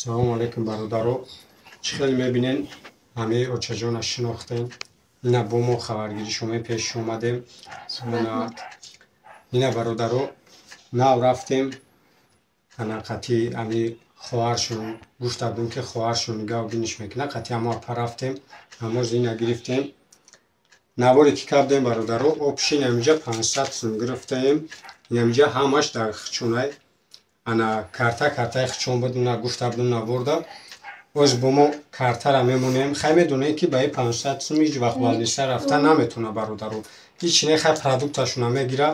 Салому алейкум, бародаро. Чӣ хеле мебинен, ҳамаи очаҷона шинохтем. Ина бо мо хабаргирӣ шумо пеш омадем. Ина, бародаро, нав рафтем. Ана қати ами хоҳаршон гуфта будем, ки хоҳаршон нигоҳ биниш мекунад. Қати ҳамо апа рафтем, ҳамоз ина гирифтем. Наворе ки кардем, бародаро, общий инамиҷа 500 сум гирифтаем. Инамиҷа ҳамаш дар хичонай. Ана карта, картаи хичон буд, уна гуфта будем наворда. Оз бо мо картара мемонем. Хай, медонем, ки ба и 500 сум ҳеҷ вақт больница рафта наметавона, бародаро. Ҳеч не, хай, продукташона мегира.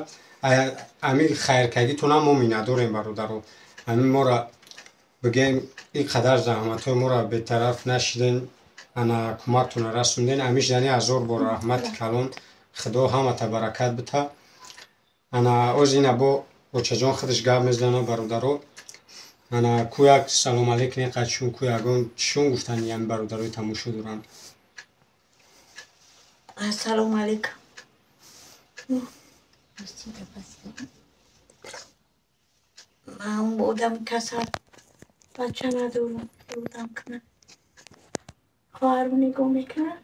Ами хайркагитона мо миннатдорем, бародаро. Ами мора бигем, ин қадар заҳматҳои моро бетараф нашиден, ана кӯмактона расонден. Амиш дани ҳазор бор раҳмати калон, Худо ҳамата баракат бита. Ана оз ина бо очаҷон худаш гап мезанад, бародаро. Ана ку як салом алейкум қадшун, ку ягон чишон гуфтани ами бародарои тамошо доранд. Ассалому алейкум. Ман одами касал, бача надорам, ёрдам кунад. Хоҳарам нигоҳ мекунад.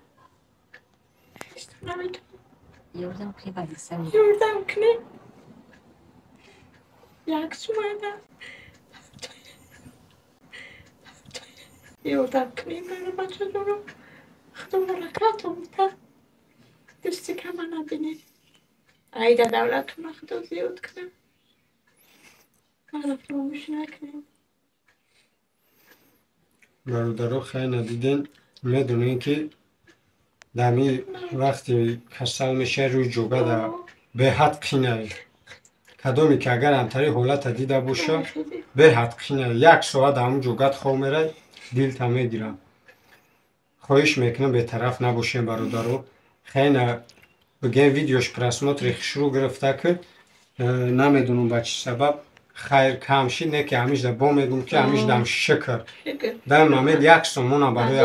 Наметавонам. Ёрдам кунӣ, больница. Ёрдам кунед. Як сумада. Ёрдам кунед барои бачадорам. Худо баракатон бита. Дасти кама набинед. Айда давлатона Худо зиёд кунад. Мара фаромӯш накунед. Бародаро, хай, надиден, медонем, ки дами вақте касал мешавӣ, рӯи ҷога да беҳад қинай. Кадоме ки агар ҳамтари ҳолата дида боша, беҳад қинай. Як соат ҳамун ҷогат хоб мерай, дилта мегирам. Хоҳиш мекунам, бетараф набошем, бародаро. Хеле бигем, видеош просмотри хушрӯ гирифта, ки намедонам ба чӣ сабаб хайр кам шид. Не ки ҳамишда бо мегӯм, ки ҳамишдам шукр. Дар момент як сомона барои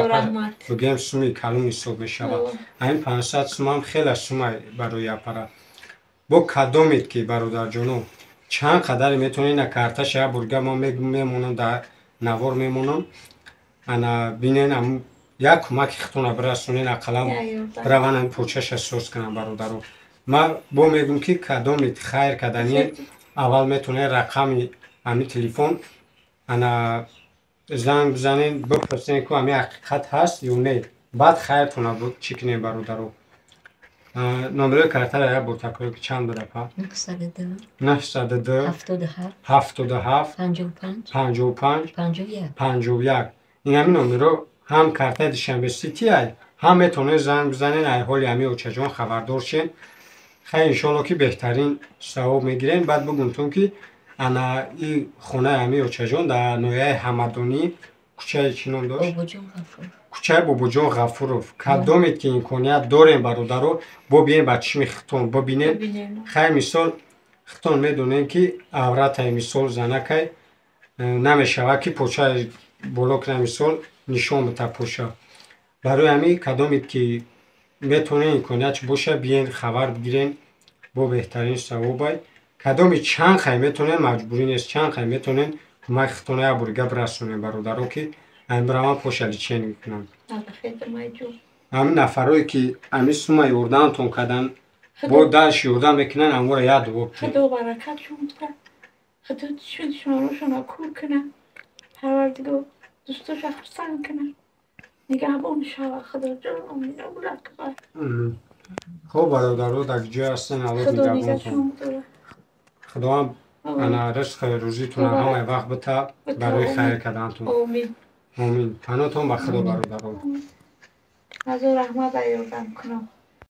бигем суми калон ҳисоб мешавад. Ҳамин 500 сумам хеле сумай барои аппарат. Бо кадомед ки, бародарҷоно, чанд қадаре метавонед, на карташа як бурга ма мемонам, дар навор мемонам. Ана бинен, як кӯмаки худтона бирасонед, ақаллан бираван ами почаша соз кунам, бародаро. Ма бо мегӯм, ки кадомед хайр кардани, аввал метавонед рақами ами телефон ана занг бизанед, бипурсед, ку ами ҳақиқат ҳаст ё не, баъд хайртона чӣ кунем, бародаро. Номерои картара як бор такрор, ки чанд буд, апа? 902 77 55 51. Ин ҳамин номеро ҳам картаи Душанбе Сити ай, ҳам метавонед занг бизанед, ай ҳоли ҳами очаҷон хабардор шен. Хай, иншоалло, ки беҳтарин савоб мегирем. Баъд бигӯмтон, ки ана и хонаи ҳами очаҷон дар ноҳияи Ҳамадонӣ, кӯчаи чӣ ном дошт? Кӯчаи Бобоҷон Ғафуров. Кадомед ки имконият дорем, бародаро, бо бием, ба чишми худтон бибинед. Хай, мисол, худтон медонем, ки авратаи, мисол, занакай намешавад, ки почаи боло кунад, мисол, нишон бита поша. Барои ҳамин кадомед ки метавонед, имконият боша, биен, хабар бигирен, бо беҳтарин савобай. Кадоми чанд хай метавонед, маҷбурӣ нест, чанд хай метавонед, кӯмаки худтона як борига бирасонем, бародаро, ки ами бираван поша лечение кунам. Ҳамин нафарое ки ами сума ёрдамтон кардан, бо дальше ёрдам мекунанд, амора як дуо. Худо баракатшон бита. Худо душманошона кур кунад. Парвардигор дӯстоша хурсанд кунад. Нигаҳбон шава, Худоҷон, омин, акбар. Хуб, бародаро, дар ҷое ҳастен, Аллоҳ нигаҳбонтон. Худованд ана ризқи рӯзитона ҳамаи вақт бита барои хайр кардантон. Омин. Паноҳтон ба Худо, бародарон. Ҳазор раҳмат ба ёрдам кунам.